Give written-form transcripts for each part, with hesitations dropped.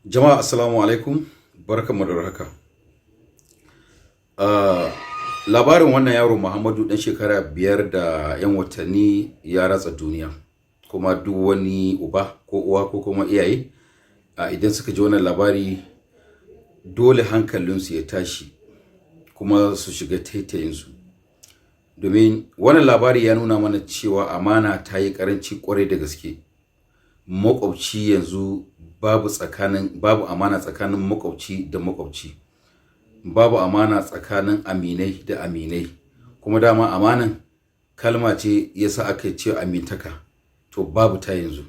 Jama'a, assalamu alaikum, barkanmu da warhaka. Labarin wannan yaro Muhammadu ɗan shekara 5 da 'yan watanni ya ratsa duniya, kuma duk wani uba ko uwa ko kuma iyaye idan suka ji wannan labari dole hankalinsu ya tashi kuma su shiga taitayinsu. Domin wannan labari ya nuna mana cewa amana ta yi ƙaranci ƙwarai da gaske. Makwabci yanzu babu tsakanin babu amana tsakanin makwabci da makwabci, babu amana tsakanin aminai da aminai. Kuma dama amanan kalma ce yasa aka ce amintaka, to babu ta yanzu.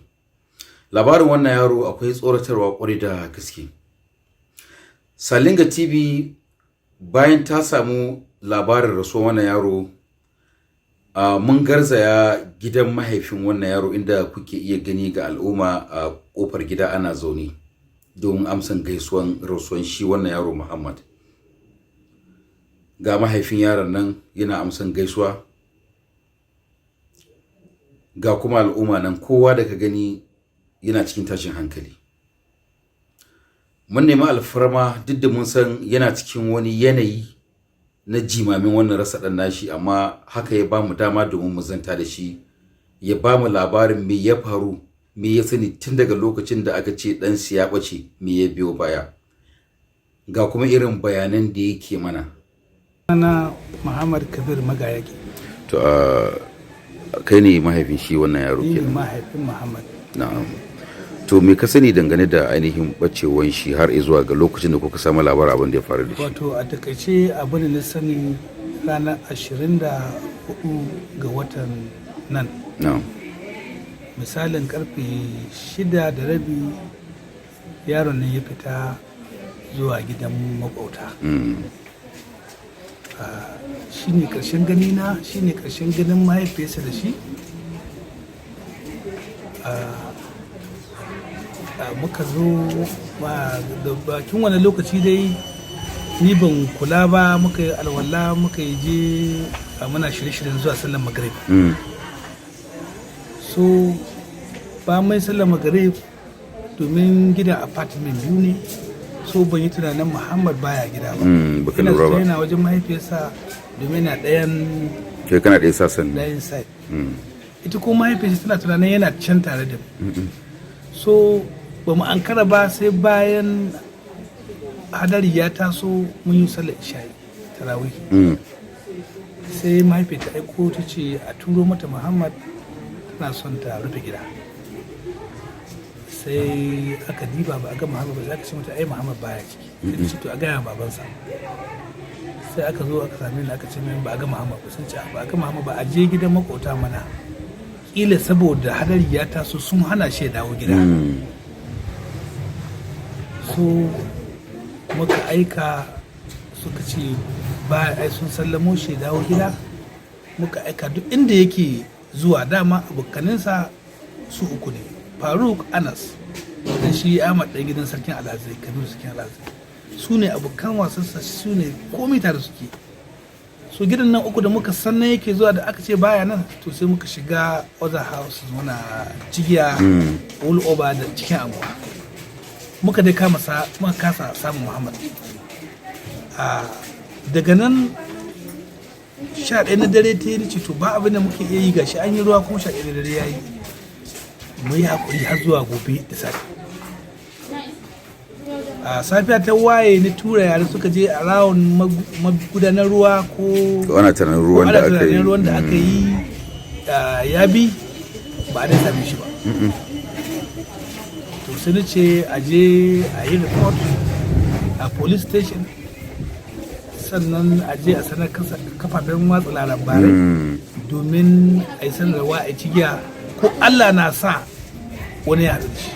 Labarin wannan yaro akwai tsoratarwa kwarai da gaske. Salinga TV, bayan ta samu labarin rasuwar wannan yaro, mun garzaya gidan mahaifin wannan yaro, inda kuke iya gani ga al'umma a kofar gida ana zaune domin amsan gaisuwan rasuwan shi wannan yaro Muhammad. Ga mahaifin yaron nan yana amsan gaisuwa, ga kuma al'umma nan, kowa da ka gani yana cikin tashin hankali. Mun nemi alfarma, duk da mun san yana cikin wani yanayi na jimamin wannan rasa ɗan nashi, amma haka ya bamu dama domin mu zanta da shi, ya bamu labarin me ya faru, me ya sani tun daga lokacin da aka ce ɗansa ya ɓace, me ya biyo baya. Ga kuma irin bayanan da yake mana. Na Muhammad Kabir Magayaki. To, kai ne mahaifin shi wannan yaro? Ni ne kenan. Mahaifin Muhammad. Na'am. To, me ka sani dangane da ainihin bacewan shi har zuwa ga lokacin da kuka samu labarin abin da ya faru da shi? Wato a takaice, abin da na sani, ranar 24 ga watan nan, misalin karfe 6:30, yaron nan ya fita zuwa gidan makwauta. Shi ne ƙarshen ganina, shi ne ƙarshen ganin mahaifiyarsa da shi. Muka zo da bakin wani lokaci dai ni ban kula ba, muka yi alwala, muka yi je muna shirye-shiryen zuwa sallar Magrib. So ba mai sallar Magrib, domin gidan apartment biyu ne, so ban yi tunanin Muhammad baya gida ba. Baka Ina lura zato ba. yana wajen mahaifiyarsa, domin yana ɗayan Kai kana ɗaya sassan ne. ɗayan side. Ita ko mahaifiyarsa tana tunanin yana can tare da mu. So ba mu ankara ba sai bayan hadari ya taso, mun yi sallar isha'i, tarawih. Sai mahaifiyar ta aiko ta ce a turo mata Muhammad, tana son ta rufe gida. Sai aka diba ba a ga Muhammad ba. Sai aka ce mata ai Muhammad baya ciki. Sai ta ce to a gaya babansa. Sai aka zo aka same ni, aka ce min ba a ga Muhammad ba. Sun ce ba a ga Muhammad ba, a je gidan makota mana, kila saboda hadari ya taso sun hana shi ya dawo gida. So muka aika, suka ce ba ai sun sallamo shi ya dawo gida. Muka aika duk inda yake zuwa. Dama abokaninsa su uku ne, Faruk, Anas da shi Ahmad ɗan gidan sarkin Alhazai, Kabiru sarkin Alhazai. Su ne abokan wasansa, su ne komai tare suke. So gidan nan uku da muka san nan yake zuwa, da aka ce baya nan, to sai muka shiga other house muna cigiya all over da cikin anguwa. Muka dai kama sa, muka kasa samun Muhammad. A daga nan 11 na dare ta yi, ce to ba abin da muke iya yi, gashi an yi ruwa kuma 11 na dare ya yi, mu yi haƙuri har zuwa gobe da safe. A safiya ta waye, ni tura yare suka je a rawun magudanar ruwa ko Ana tunanin ruwan da ana aka yi. Tunanin ruwan da aka yi ya bi, ba a dai same shi ba. To sai na ce a je a yi report a police station, sannan a je a sanar kafafen watsa labarai domin a yi sanarwa, a cigiya ko Allah na sa wani ya haɗu da shi.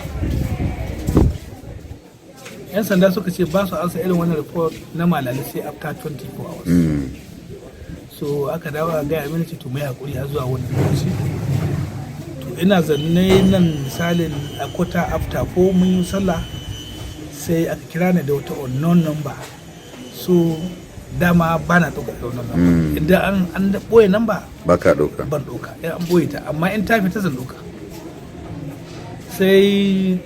Yan sanda suka ce ba su ansa irin wannan report na Malali sai after 24 hours. So aka dawo a gaya mini, ce to mai hakuri har zuwa wannan lokaci. To ina zanne nan, misalin a quarter after 4, mun yi sallah, sai aka kira ni da wata unknown number. So dama ba na ɗauka unknown number. Idan an ɓoye number, Ba ka ɗauka. Ban ɗauka in an ɓoye ta, amma in ta fita zan ɗauka. Sai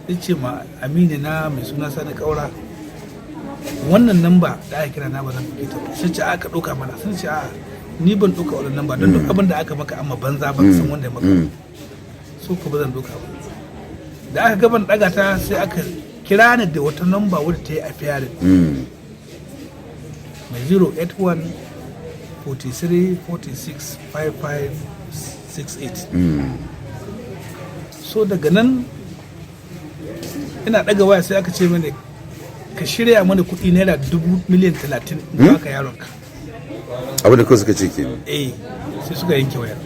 Ya ce ma amini na mai suna Sani Kaura, wannan namba da aka kira na ba zan ɗauke ta ba. Sai ce aka ɗauka mana. Sun ce a ni ban ɗauka wannan namba, don duk abin da aka maka amma banza ba ka san wanda ya maka. So ko ba zan ɗauka ba. Da aka gaban ɗaga ta, sai aka kira ni da wata namba wadda ta yi appearing mai 081 43 46 55 68. So daga nan ina ɗaga waya, sai aka ce mani ka shirya mana kuɗi ₦30,000,000 in baka yaronka. Abin da kawai suka ce kenan? Eh, sai suka yanke wayar.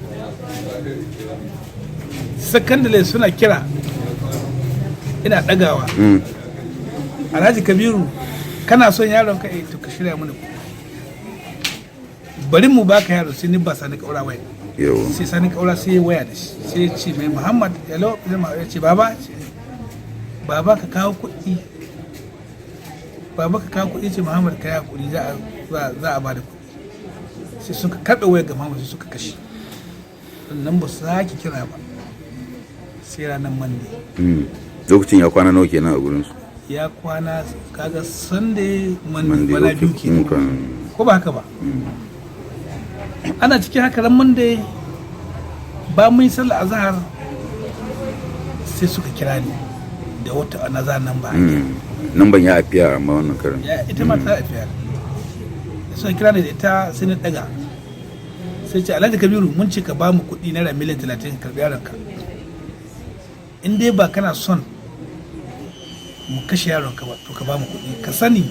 Secondly, suna kira, ina ɗagawa. "Alhaji Kabiru, kana son yaron ka? Eh, to ka shirya mana kuɗi, bari mu baka yaro." Sai ni ba Sani Kaura waya. Sai Sani Kaura sai ya waya da shi, sai ya ce mai, "Muhammad, hello." Ya ce, "Baba." Ce, "Baba, ka kawo kuɗi. Baba, ka kawo kuɗi." Ce, "Muhammad, ka yi hakuri, za a ba da kuɗi." Sai suka karɓe wayar ga Muhammad, sai suka kashe. Sannan ba su sake kira ba sai ranar Monday. Lokacin ya kwana nawa kenan a gurin su? Ya kwana, kaga Sunday, Monday, Monday, kwana okay. 2 kenan. Ko ba haka ba? Ana cikin haka, ran Monday ba mun yi sallah azhar, sai suka kira ni da wata another number. Nan ban ya afiya, amma wannan karin Ya ita ma ta afiya. Suka kira ni da ita, sai na daga, sai ce, "Alhaji Kabiru, mun ce ka ba mu kuɗi ₦30,000,000 ka karɓi yaronka. In dai ba kana son mu kashe yaronka ba, to ka ba mu kuɗi. Ka sani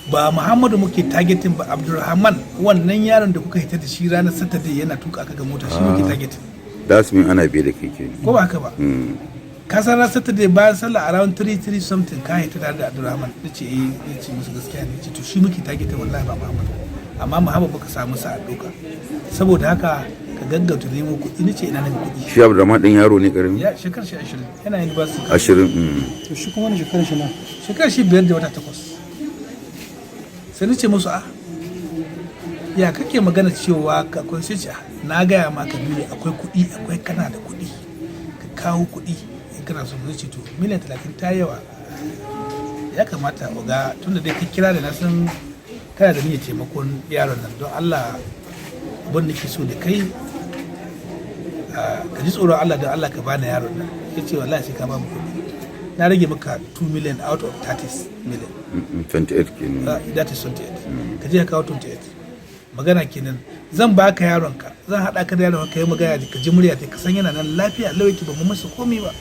ba Muhammadu muke targeting ba, Abdulrahman, wannan yaron da kuka hita da shi ranar Saturday yana tuka aka ga mota, shi muke targeting." That's mean ana biye da kai kenan. Ko ba haka ba? Ka san ran Saturday bayan sallah around 3 3 something ka hita tare da Abdulrahman. Nace eh. Nace musu gaskiya ne. Ce to shi muke targeting wallahi, ba Muhammad. Amma Muhammad muka samu sa a doka, saboda haka ka gaggauta nemo kuɗi. Nace ina nan kuɗi? Shi Abdulrahman din yaro ne karami? Ya shekar shi 20, yana university. 20. To shi kuma wani shekarar shi na? Shekar shi 5 da wata 8. Sai nace musu, a ya kake magana cewa ka akwai? Sai ce, "Ah, na gaya ma Kabiru, akwai kuɗi, akwai, kana da kuɗi, ka kawo kuɗi in kana so." Zai ce to 30,000,000 ta yawa, ya kamata oga, tunda dai ka kira da na san kana da niyyar taimakon yaron nan, don Allah abin da ke so da kai, ka ji tsoron Allah, don Allah ka bani yaron nan. Ya ce wallahi sai ka ba mu kuɗi, na rage maka 2 million out of 30 million. 28 kenan. That is 28. Ka je ka kawo 28, magana kenan, zan baka yaron ka, zan haɗa ka da yaron ka, yi magana, ka ji murya ta, ka san yana nan lafiya lau yake, ba mu masa komai ba.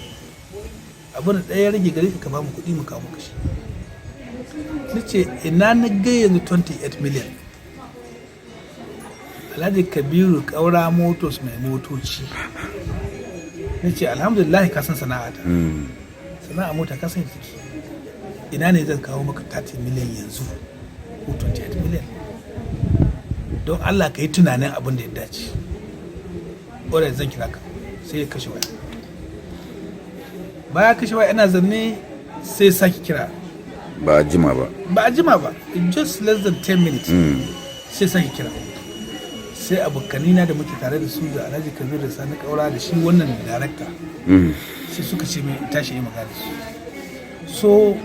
Abin da ɗaya ya rage gare ka, ka ba mu kuɗi mu kawo maka shi. Ni ce ina na ga yanzu 28 million? Alhaji Kabiru Kaura Motors mai motoci. Ni ce alhamdulillah, ka san sana'ata, sana'a mota, ka san yadda take. Ina ne zan kawo maka 30 million yanzu ko 28 million? Don Allah ka yi tunanin abin da ya dace. Alright, zan kira ka. Sai ya kashe waya. Baya kashe waya, ina zanne, sai sake kira. Ba a jima ba. Ba a jima ba, in just less than 10 minutes sai sake kira. Sai abokanina da muke tare da su, da Alhaji Kabir da Sani Kaura da shi wannan director, sai suka ce mai in tashi yi magana da su. So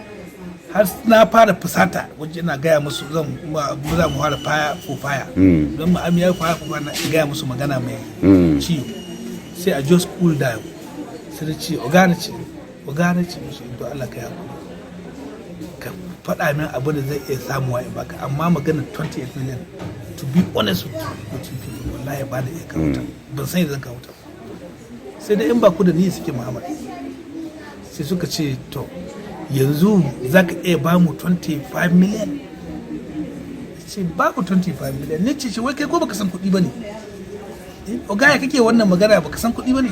har na fara fusata wajen ina gaya musu zan za mu fara fire for fire, don mu amiya fire for fire, na gaya musu magana mai ciwo. Sai a just cool down, sai na ce, "Oga," na ce, "oga," na ce musu, "don Allah ka yi hakuri, ka faɗa min abin da zai iya samuwa in baka, amma magana 28 million, to be honest with you people, wallahi ba da iya kawo ta, ban san yadda zan kawo ta ba. Sai dai in ba ku da niyya suke Muhammad." Sai suka ce, "To yanzu za ka iya ba mu 25 million?" Ce ba ku 25 million. Ne ce wai kai ko baka san kuɗi ba ne? Oga, ya kake wannan magana, baka san kuɗi ba ne?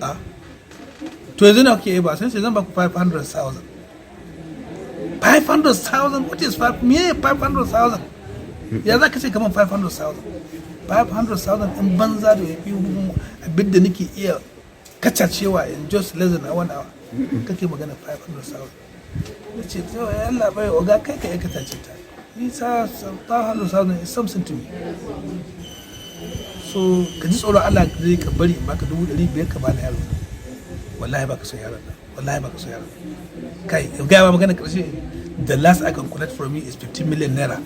A to yanzu na kuke iya ba? Sai ce zan ba ku 500,000. 500,000? What is 5 me? 500,000, ya za ka ce kamar 500,000? 500,000 in banza da ya fi abin da nake iya kacacewa in just less than one hour, kake magana 500,000? Na ce to ya Allah bai, oga, kai ka iya kacace ta, ni sa 500,000 is something to me. So ka ji tsoron Allah zai ka bari in baka 500,000 ka bani yaro. Wallahi baka son yaron nan. Wallahi ba ka so yaro. Kai, gaya ma magana karshe, the last I can collect from you is 15 million naira.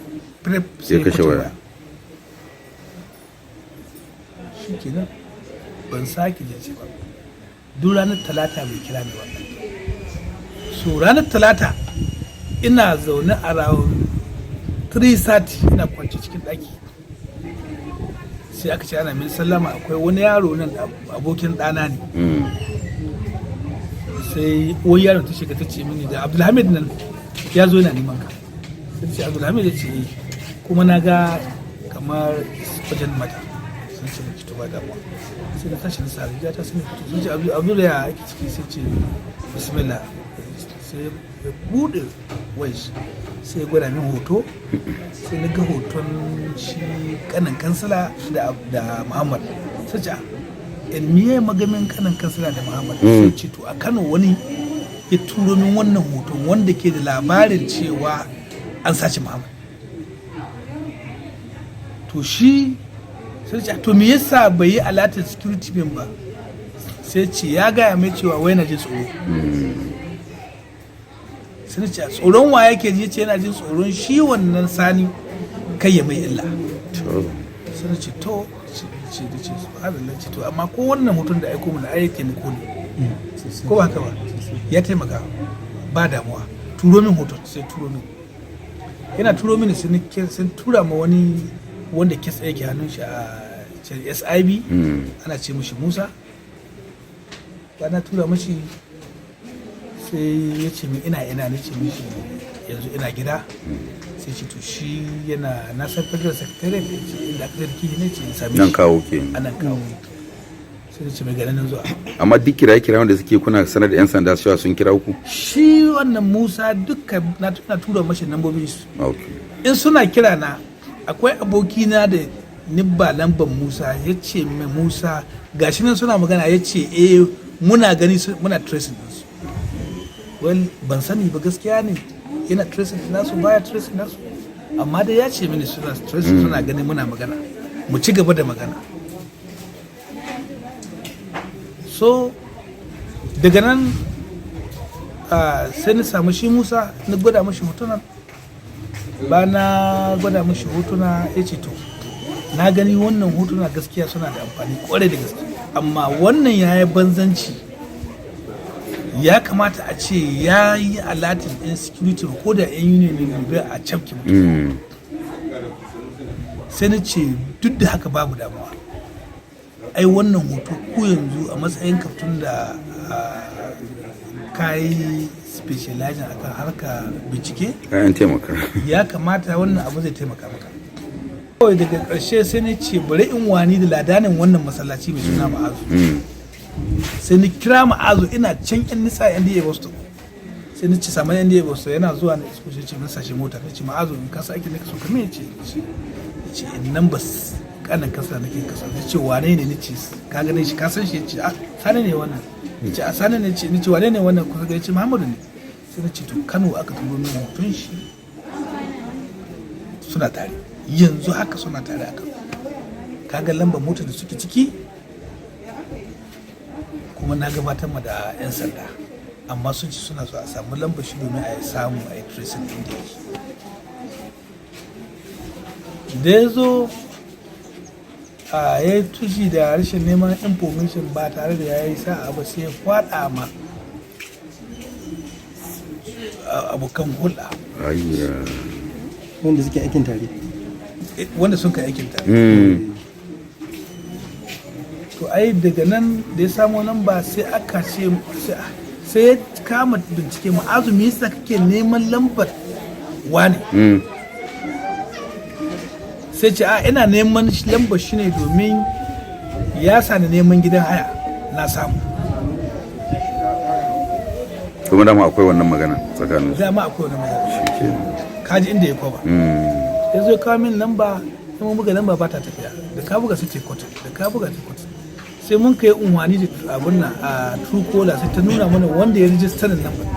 Prep. Ya kashe waya. Shi kenan, ban sake jin shi ba. Duk ranar Talata bai kira ni ba. So ranar Talata ina zaune around 3:30, ina kwance cikin ɗaki, sai aka ce ana min sallama, akwai wani yaro nan da abokin ɗana ne. Sai uwar yaron ta shiga ta ce mini da Abdulhamid nan ya zo yana neman ka. Sai ce, "Abdulhamid?" Ya ce, "Eh." Kuma na ga kamar wajen mata sun ce miki, to ba damuwa. Sai na tashi na sa riga ta, sun fito, sun ce, "Abdul, Abdul, ya ake ciki?" Sai ce, "Bismillah." Sai ya bude wayar, sai ya gwada min hoto. Sai na ga hoton shi kanin kansila da Muhammad. Sai ce, "Ah, in miye magamin kanin kansila da Muhammad?" Sai ce, to a Kano wani ya turo min wannan hoton wanda ke da labarin cewa an sace Muhammad. To shi sai ce, to me yasa bai yi alerting security men ba? Sai ce ya gaya mai cewa wai na jin tsoro. Sai na ce, a tsoron wa yake ji? Ce yana jin tsoron shi wannan Sani kai ya mai illa. Sai na ce, to ce ce da ce subhanallah. Ce to amma ko wannan hoton da aiko mana ai taimako ne, ko ba haka ba? Ya taimaka, ba damuwa, turo min hoton. Sai turo min. Yana turo mini, sai sai tura ma wani wanda case yake hannun shi a can SIB, ana ce mishi Musa. Ba na tura mishi, sai ya ce min ina. Na ce mishi yanzu ina gida. Sai ce to shi yana na san federal secretariat, ya ce inda aka zarki ne, ce in same Nan shi. Kawo ke. A nan Kawo. Sai na ce mai ganin nan zuwa. Amma duk kiraye kiraye wanda suke, kuna sanar da yan sanda cewa sun kira ku? Shi wannan Musa duka na tura mashi lambobin su. In suna kira na, akwai abokina da nibba lamban Musa, ya ce mai, "Musa, gashi nan suna magana." Ya ce, "Eh, muna gani, muna tracing ɗinsu." Well, ban sani ba gaskiya ne yana tracing nasu, baya tracing nasu, amma dai ya ce mini suna tracing, suna ganin muna magana, mu ci gaba da magana. So daga nan sai na samu shi Musa, na gwada mashi hotunan. Ba na gwada mashi hotuna, ya ce, to na gani wannan hotuna gaskiya suna da amfani kwarai da gaske, amma wannan ya yi banzanci, ya kamata a ce ya yi alerting ɗin security ko da 'yan union ne bai a cafke mutum. Sai na ce duk da haka babu damuwa, ai wannan hoto ko yanzu a matsayin kaftun da ka yi specializing akan harka bincike, Kayan taimaka. ya kamata wannan abu zai taimaka maka. Kawai daga ƙarshe sai na ce bari in wani da ladanin wannan masallaci mai suna Ma'azu. Sai ni kira Ma'azu, ina can yan nisa NDA bus stop. Sai ni ci saman NDA bus stop, yana zuwa na isko shi, ce mun sashi mota. Na ce, "Ma'azu, in ka sa aikin da ka so ka me?" Ce ce in nan bas kanan kasa nake kasa. Na ce, "Wane ne?" Ni ce, "Ka gane shi, ka san shi?" Ya ce, "A Sani ne wannan." Ya ce, "A Sani ne." Ce ni ce, "Wane ne wannan kusa ga?" Ya ce, "Muhammadu ne." Sai na ce, to Kano aka turo min hoton shi, suna tare, yanzu haka suna tare a Kano, kaga lambar motar da suke ciki, kuma na gabatar ma da 'yan sanda, amma sun ce suna so a samu lambar shi domin a samu a yi tracing ɗin da yake. Da ya zo a ya yi tushi da rashin neman information ba tare da ya yi sa'a ba, sai ya faɗa ma abokan hulɗa. Ayya. Wanda suke aikin tare. Wanda sun kai aikin tare. To ai daga nan da ya samu nan ba sai aka ce sai ya kama bincike, "Ma'azu, me yasa kake neman lambar wane?" Sai ce, "A ina neman lambar shi ne domin ya sani neman gidan haya na samu." Kuma dama akwai wannan magana tsakanin su. Dama akwai wani magana. Shikenan. Kaji inda ya kwaba. Ya zo ya kawo min lamba, sai mun buga lamba ba ta tafiya, da ka buga sai ta cutting, da ka buga ta cutting. Sai mun kai unwani da abun nan a Truecaller, sai ta nuna mana wanda ya rijistar lamba,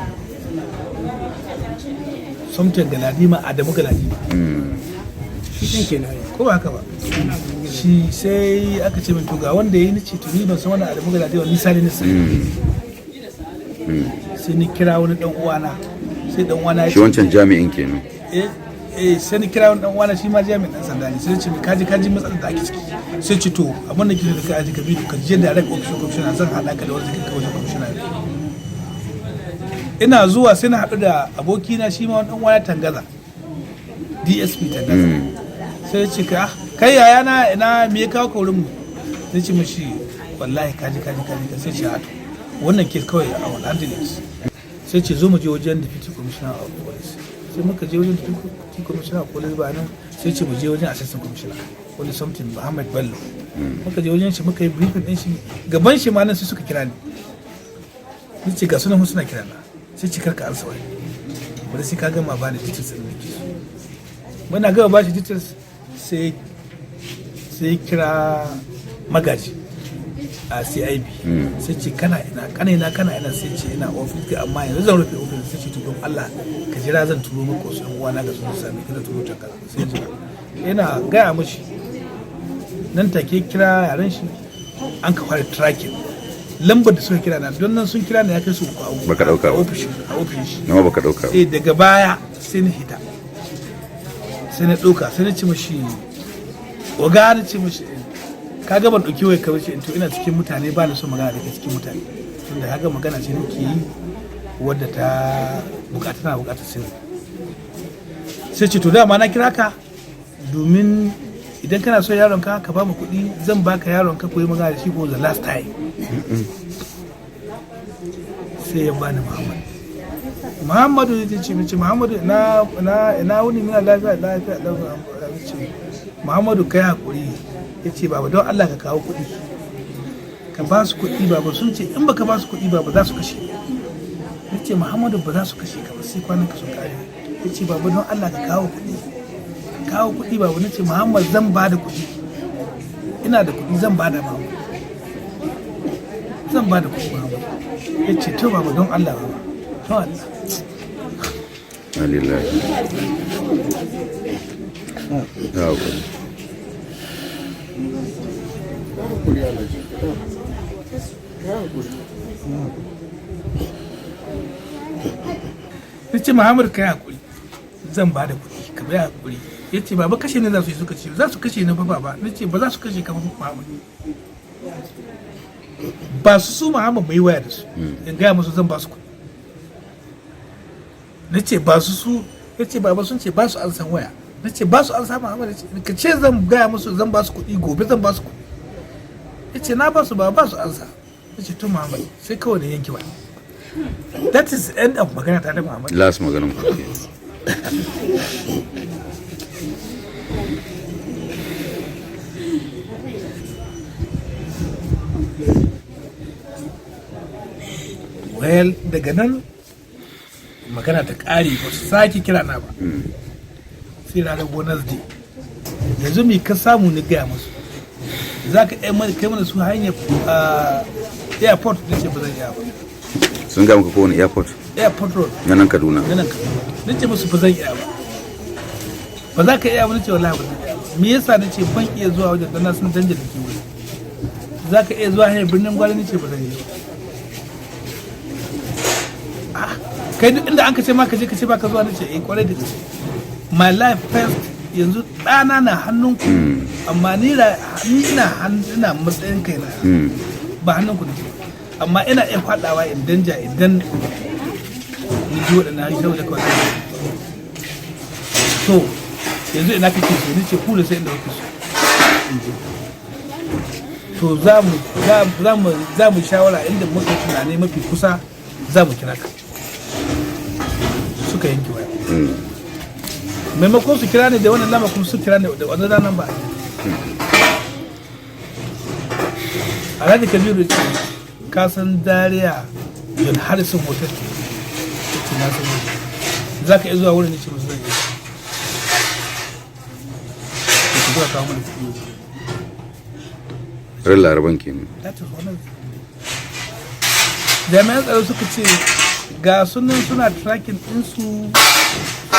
something Galadima, Adamu Galadima. Shi ɗin kenan. Ko ba haka ba? Shi sai aka ce min, to ga wanda ya yi. Ni ce, to ni ban san wannan Adamu Galadima, ni sani ni sani. Sai ni kira wani dan uwana, sai dan uwana ya Shi wancan jami'in kenan? Eh eh, sai ni kira wani dan uwana, shi ma jami'in dan sanda ne. Sai ce, "Kaji, kaji matsalar da ake ciki." Sai ce, "To, abin da ke da kai aji Kabiru, ka je direct office commissioner, zan haɗa ka da wanda kai wajen commissioner." Ina zuwa sai na haɗu da abokina, shi ma wani dan uwana, Tangaza, DSP Tangaza. Sai ya ce, "Ka kai yaya na, ina me ya kawo ka wurin mu?" Sai ce mishi, "Wallahi kaji, kaji, kaji." Sai ce, "A to, wannan case kawai I will handle it." Sai ce, "Zo mu je wajen deputy commissioner of police." Sai muka je wajen deputy commissioner of police. Ba nan sai ce mu je wajen assistant commissioner, wani something Muhammad Bello. Muka je wajen shi, muka yi briefing din shi gaban shi ma. Nan sai suka kira ni. Ni ce, "Ga sunan suna kira na." Sai ce, "Karka ansa wani, bari sai ka gama bani details din da ke so." Muna gama ba shi details, sai kira Magaji a CIB. Sai ce, "Kana ina, kana ina, kana ina?" Sai ce, "Ina office, amma yanzu zan rufe office." Sai ce, "To, don Allah ka jira, zan turo maka wasu yan uwana ga sun sami ka, zan turo ta." Sai jira, yana gaya mashi, nan take kira yaran shi, an ka fara tracking lambar da suka kira na, don nan sun kira na ya kai su 3 a Baka dauka ba. a ofishin shi. Nawa baka dauka ba? Eh, daga baya sai na hita, sai na ɗauka, sai na ce mashi, "Oga," na ce mashi, "ka ga ban ɗauki wayar ka bace." To, ina cikin mutane, ba na son magana da kai cikin mutane, tunda ka ga magana ce nake yi wadda ta bukata, tana bukatar sirri. Sai ce, "To, dama na kira ka domin idan kana son yaron ka, ka ba mu kuɗi, zan baka yaron ka koyi magana da shi for the last time." Sai ya bani Muhammad. Muhammadu ya ce mace, "Muhammadu, na na ina wuni? Mina lafiya, lafiya lafiya." Ce, "Muhammadu, kai hakuri." Ya ce, "Baba, don Allah ka kawo kuɗi, ka ba su kuɗi. Baba, sun ce in baka ba su kuɗi, baba, za su kashe." Ya ce, "Muhammadu, ba za su kashe ka ba sai kwanan ka sun kare." Ya ce, "Baba, don Allah ka kawo kuɗi, ka kawo kuɗi, baba." Na ce, "Muhammad, zan ba da kuɗi, ina da kuɗi, zan ba da. Muhammad, zan ba da kuɗi, Muhammad." Ya ce, "To baba, don Allah, baba, don Allah." Alillahi ya hakuri. Hakuri, Alhaji. Ya hakuri. Na ce, "Muhammad, kai hakuri, zan ba da kuɗi, ka bai hakuri." Ya ce, "Baba, kashe ne za su yi." Suka ce za su kashe ni ba, baba. Na ce, "Ba za su kashe ka ba, Muhammad, ba su su Muhammad mai waya da su in gaya musu zan ba su kuɗi." Na ce, "Ba su su." Ya ce, "Baba, sun ce ba su an san waya." Na ce, "Ba su an samu." Muhammad ya ce, "Ka ce zan gaya musu zan ba su kuɗi gobe, zan ba su kuɗi." Ya ce, "Na ba su ba, ba su ansa." Ya ce, "To Muhammad." Sai kawai da yanke waya. That is the end of magana ta da Muhammad. Last maganin ku ke. Well, daga nan magana ta ƙare, ba su sake kira na ba sai ranar Wednesday. "Yanzu me ka samu?" Ni gaya musu, "Za ka iya kai mana su hanyar airport?" Na ce, "Ba zan iya ba." Sun ga maka kowane airport? Airport Road. Na nan Kaduna? Na nan Kaduna. Na ce musu, "Ba zan iya ba." "Ba za ka iya ba?" Na ce, "Wallahi ba zan iya ba." "Me yasa?" Na ce, "Ban iya zuwa wajen dan na san danja da ke wuri." "Za ka iya zuwa hanyar Birnin Gwari?" Na ce, "Ba zan iya ba." "Ah, kai duk inda an ka ce ma ka je, ka ce ba ka zuwa." Na ce, "Eh, kwarai da gaske. My life first. Yanzu ɗana na hannunku, amma ni ina matsayin kaina, ba hannunku nake ba, amma ina iya faɗawa in danja idan ni ji waɗannan hanyar saboda kawai. To, yanzu ina kake so?" Ni ce, "Ku da sai inda kuke so in je." "To, za mu shawara, inda muka tunani mafi kusa za mu kira ka." Suka yanke waya. Maimakon su kira ni da wannan lamba, kuma su kira ni da wannan ranar ba. Alhaji Kabiru ce, "Ka san Zaria John Harrison Hotel?" Ce, "Na san wurin." "Za ka iya zuwa wurin?" Ce musu, "Zan iya." To, ku zuwa kawo mana kuɗi. Ran Laraban kenan? That is one of jami'an tsaro suka ce ga sunan suna tracking ɗinsu,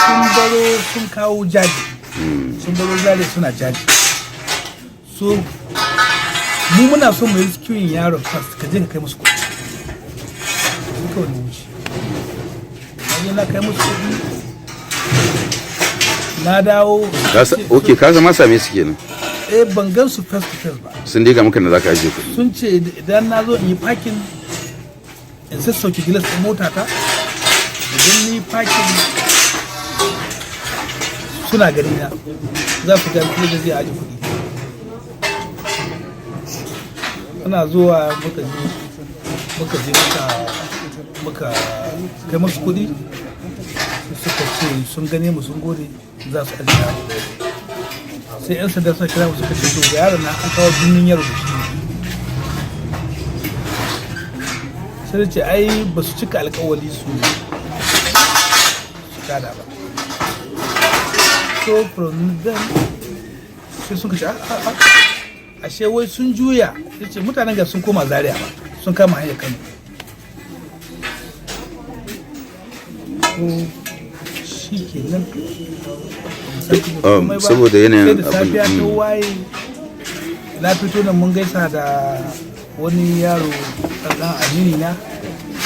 sun baro, sun kawo Jaji, sun baro Zaria suna Jaji. So mu muna son mu yi kiwon yaron first, ka je ka kai musu kuɗi. Sai kawai na wuce. je na kai musu kuɗi, na dawo. Ok, ka zama same su kenan? Eh, ban gan su face to face ba. Sun dai ga maka da zaka ajiye kuɗi. Sun ce idan na zo in yi parking, in sassauke gilas ɗin motata. Idan ni parking suna gani na, za su gani da zai aji kuɗi. Ana zuwa muka je muka kai musu kuɗi, suka ce sun gane mu, sun gode, za su ajiye. Sai 'yan sanda suka kira mu, suka ce to, yaron na an kawo birnin Yaro da shi. Sai da ce ai ba su cika alkawali su kada ba. So from then sai sun kashe ashe wai sun juya. Ya ce mutanen ga sun koma Zaria ba, sun kama hanyar Kano. So shi ke nan. Saboda yanayin sai da safiya abin, ta waye, na fito nan, mun gaisa da wani yaro ɗan amini na,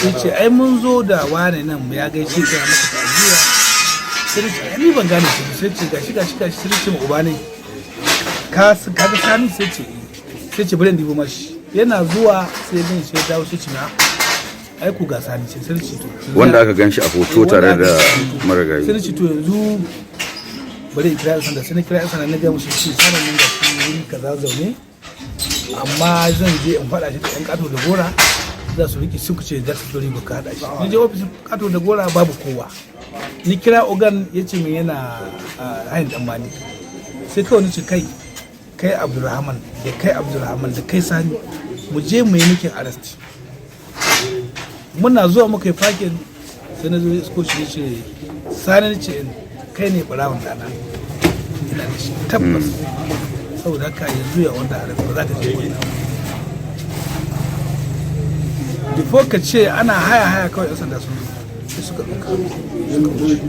sai ce ai mun zo da wane nan ya gaishe ka, maka ta'aziyya. Sai na ce ai ni ban gane shi ba. Sai ce gashi gashi gashi. Sai na ce ma uba ne ka ga Sani? Sai ce eh. Sai ce bari in dibo mashi. Yana zuwa sai ya gani, sai ya dawo, sai ce na ai ku ga Sani ce. Sai na ce to Wanda aka gan shi a hoto wanda tare aka da gan shi a hoto. marigayi. Sai na ce to, yanzu bari in kira yan sanda. Sai na kira yan sanda, na ga musu shi sanin nan ga shi wuri kaza zaune, amma zan je in faɗa shi da yan kato da gora za su riƙe. Suka ce za su dori ka haɗa shi. Ni je ofisin kato da gora, babu kowa. Ni kira ogan, ya ce min yana hayin dan mani. Sai kawai ni ce kai kai Abdulrahman da kai Abdulrahman da kai Sani, mu je mu yi making arrest. Muna zuwa muka yi parking, sai na zo isko shi, ya ce Sani, ni ce kai ne barawon dana, ina da shi tabbas. Saboda haka yanzu ya wanda arrest, ba za ka je wani. Before ka ce ana haya haya, kawai yan sanda sun zo, sai suka ɗauka suka wuce.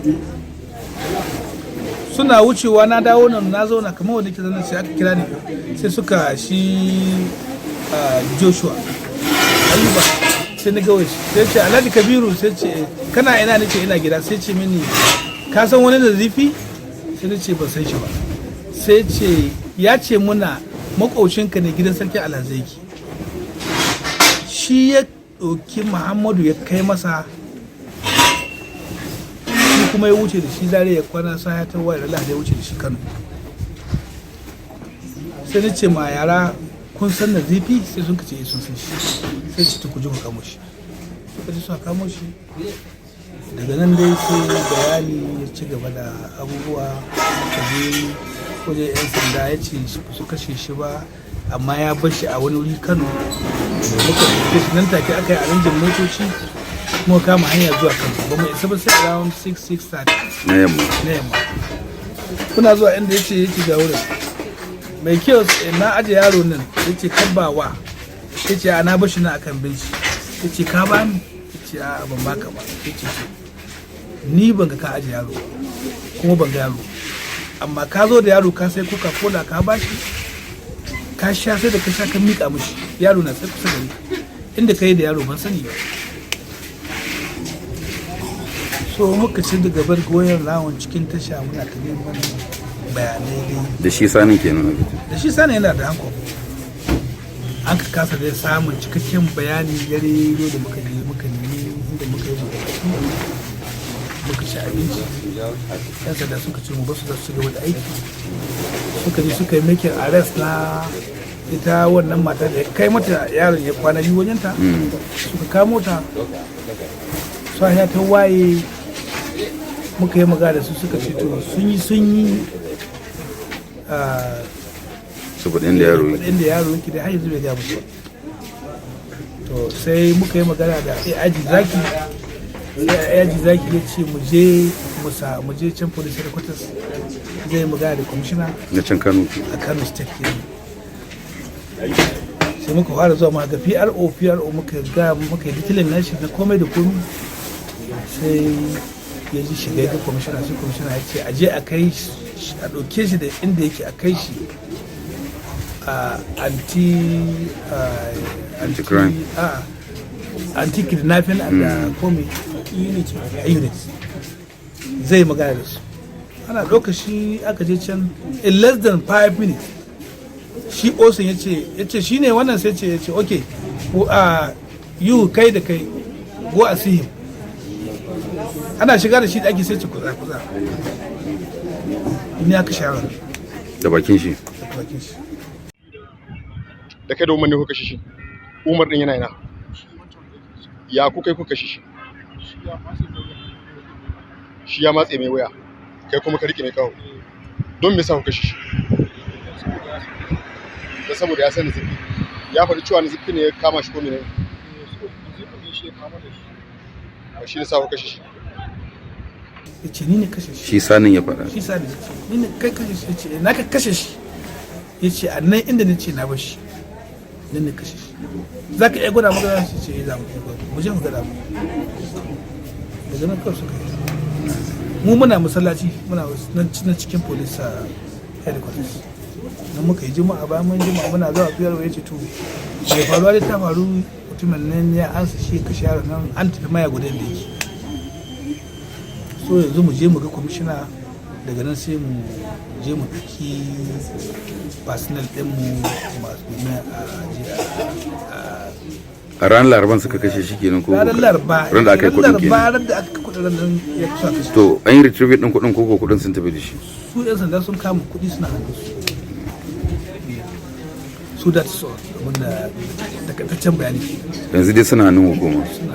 Suna wucewa na dawo nan, na zauna kamar wanda ke zanen, sai aka kira ni. Sai suka shi Joshua Ayuba, sai na gawai shi, sai ce Alhaji Kabiru. Sai ce kana ina? Nace ina gida. Sai ce mini ka san wani Nazifi? Sai na ce ban san shi ba. Sai ce ya ce muna makocinka ne, gidan sarki alhazaiki. Shi ya ɗauki Muhammadu ya kai masa, shi kuma ya wuce da shi Zare, ya kwana sa ya ta wayar Lahadi, ya wuce da shi Kano. Sai na ce ma yara, kun san Nazifi? Sai sun ce sun san shi. Sai ce ta kuje ku kamo shi. Suka ji suka kamo shi. Daga nan dai sai bayani ya ci gaba da abubuwa. Ka je wajen 'yan sanda, ya ce su kashe shi ba, amma ya bar shi a wani wuri Kano. Muka ɗauke shi nan take, aka yi arranging motoci, muka kama hanya zuwa Kano. Ba mu isa ba sai around 6 6:30 na yamma. Na yamma. Kuna zuwa inda yace, yake ga wurin mai kyau na aje yaro nan. Yace kabbawa, yace a na bashi na akan benci. Yace ka bani? Yace a ban baka ba. Yace to, ni ban ga ka aje yaro ba, kuma ban ga yaro, amma ka zo da yaro, ka sai Coca Cola ka bashi, ka sha, sai da ka sha ka mika mishi, yaro na sai kusa da ni. Inda ka yi da yaro ban sani ba. So muka ci da gabar goyon lawon cikin tasha, muna ta neman bayanai dai. Da shi Sanin kenan aka ce. Da shi Sani, yana da hankali. An ka kasa dai samun cikakken bayani. Dare yau da muka je muka nemi inda muka yi buɗe baki, muka ci abinci, yan sanda suka ce mu basu, za su ci gaba da aiki. Suka je suka yi making arrest na ita wannan mata da ya kai mata yaron, ya kwana 2 wajenta. Suka kamo ta. Safiya ta waye, muka yi magana da su, suka ce to sun yi Saboda inda yaro yake. Inda yaro yake da har yanzu bai gaya musu ba. To sai muka yi magana da AIG Zaki. Sai AIG Zaki ya ce mu je mu je can police headquarters, zai yi magana da commissioner. Na can Kano. A Kano State kenan. Sai muka fara zuwa ma ga PRO. PRO muka ga, muka yi detailing nashi na komai da komai. Sai ya ji shiga ya ga kwamishina. Sai kwamishina ya ce a je a kai shi, a ɗauke shi da inda yake, a kai shi a Anti-crime. Anti kidnapping and komi unit. Zai magana da su. Ana ɗauka shi aka je can, in less than 5 minutes shi OC-n ya ce shi ne wannan. Sai ce, ya ce, "Okay, you, kai da kai, go a see him." Ana shiga da shi ɗaki, sai ce, "Kuza kuza, ni aka shawara." Da bakin shi. Da bakin shi. Da kai da Umar ne kuka kashe shi? Umar din yana ina? Ya kuka yi kuka kashe shi? Shi ya matse mai waya, kai kuma ka rike mai kawo. Don me yasa kuka kashe shi? Da saboda ya sani Nazifi ya faɗi cewa Nazifi ne ya kama shi ko mene? Ba shi ne sa kuka kashe shi? Ya ce, "Ni ne kashe shi." Shi Sanin ya faɗa. Shi Sani ya ce, "Ni ne kai kashe shi?" Ya ce, "Na ka kashe shi?" Ya ce, "A nan inda na ce na bar shi, nan ne kashe shi. Za ka iya gwada magana?" Shi ce, "Za mu iya gwada, mu je mu gwada mu." Daga nan kawai suka yi. Mu muna masallaci, muna nan na cikin police headquarters nan muka yi Juma'a. Bayan mun Juma'a, muna zuwa fiyarwa, ya ce, "To, mai faruwa dai ta faru, mutumin nan ya ansa shi kashe yaron nan, an tafi maya gudan da yake so. Yanzu mu je mu ga kwamishina, daga nan sai mu je mu ɗauki personnel ɗinmu masu domin a je a A ranar Laraban suka kashe shi kenan ko? Ranar Laraba. Ran da aka yi kuɗin Laraba. kenan. Ran da aka kai kuɗin nan ya kusa kashe. To, an yi retrieve din kuɗin ko kuɗin sun tafi da shi? Su 'yan sanda sun kama kuɗi, suna hannun su. Su that's all, abinda takaitaccen bayani. Yanzu dai suna hannun hukuma. Suna.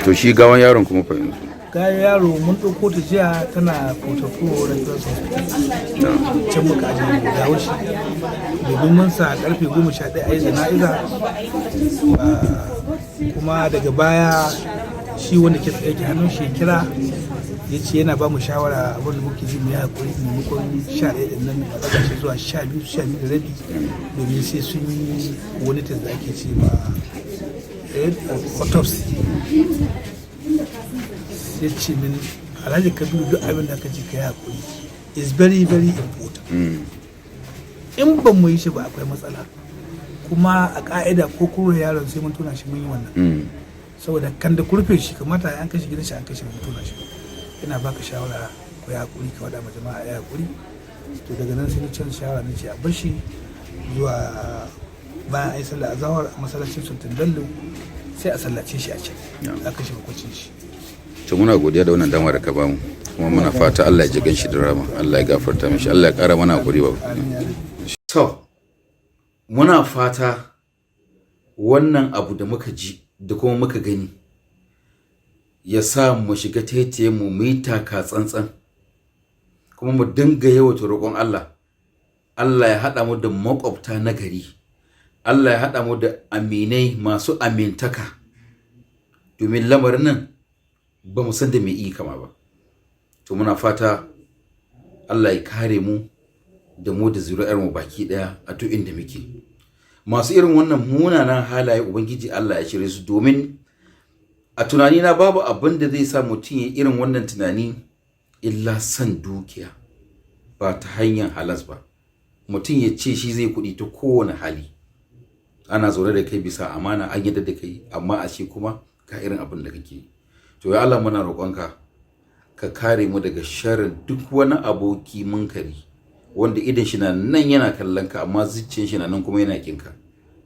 To, shi gawan yaron kuma fa yanzu? Ga yaro mun ɗauko ta jiya, tana Fotofo Reference Hospital. Can muka ajiye gawar shi domin mun sa karfe 11 a yi jana'iza. Kuma daga baya shi wanda ke tsaye ke hannun shi ya kira, ya ce yana ba mu shawara, abin da muke ji, mu yi hakuri, maimakon 11 ɗin nan a ɗaga shi zuwa 12, 12:30, domin sai sun yi wani test da ake ce ma autopsy. Sai ce min, "Alhaji Kabiru, duk abin da aka ce ka yi hakuri is very very important. In ban mu yi shi ba, akwai matsala. Kuma a ka'ida ko kuro yaron sai mun tona shi mun yi wannan, saboda kan da kurfe shi kamata an kashe gidan shi, an kashe mun tona shi. Ina baka shawara ko ya hakuri, ka wada ma jama'a ya hakuri." To, daga nan sai na canza shawara, na ce a bar shi zuwa bayan ai sallah azahar a masallacin Sultan Bello, sai a sallace shi a can, a kashe makwacin shi. To, muna godiya da wannan dama da ka bamu, kuma muna fata Allah ya ji ganshi da rahama, Allah ya gafarta mishi, Allah ya kara mana hakuri ba. Amin ya rabbi. To, muna fata wannan abu da muka ji da kuma muka gani ya sa mu shiga taitaye mu, mu yi taka tsantsan, kuma mu dinga yawaita roƙon Allah. Allah ya haɗa mu da maƙwabta na gari, Allah ya haɗa mu da aminai masu amintaka, domin lamarin nan ba mu san da mai iya kama ba. To, muna fata Allah ya kare mu da mu da zuri'ar mu baki daya a duk inda muke. Masu irin wannan munanan halaye, Ubangiji Allah ya shirye su, domin a tunanina babu abin da zai sa mutum ya irin wannan tunani illa san dukiya ba ta hanyar halas ba. Mutum ya ce shi zai kuɗi ta kowane hali. Ana zaune da kai bisa amana, an yadda da kai, amma a ce kuma ga irin abin da kake yi. To, ya Allah, muna roƙonka ka kare mu daga sharrin duk wani aboki munkari wanda idan shi na nan yana kallon ka, amma zuciyar shi na nan kuma yana kinka.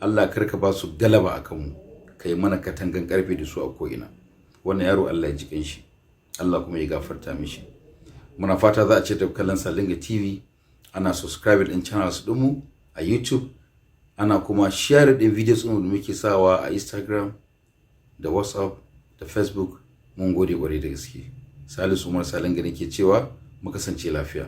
Allah, kar ka ba su galaba a kanmu, ka yi mana katangan karfe da su a ko'ina. Wannan yaro, Allah ya ji shi, Allah kuma ya gafarta mishi. Muna fata za a ci da kallon Salinga TV, ana subscribe din channels ɗinmu a YouTube, ana kuma share din videos ɗin da muke sawa a Instagram da WhatsApp da Facebook. Mun gode kwarai da gaske. Salisu Umar Salinga nake cewa mu kasance lafiya.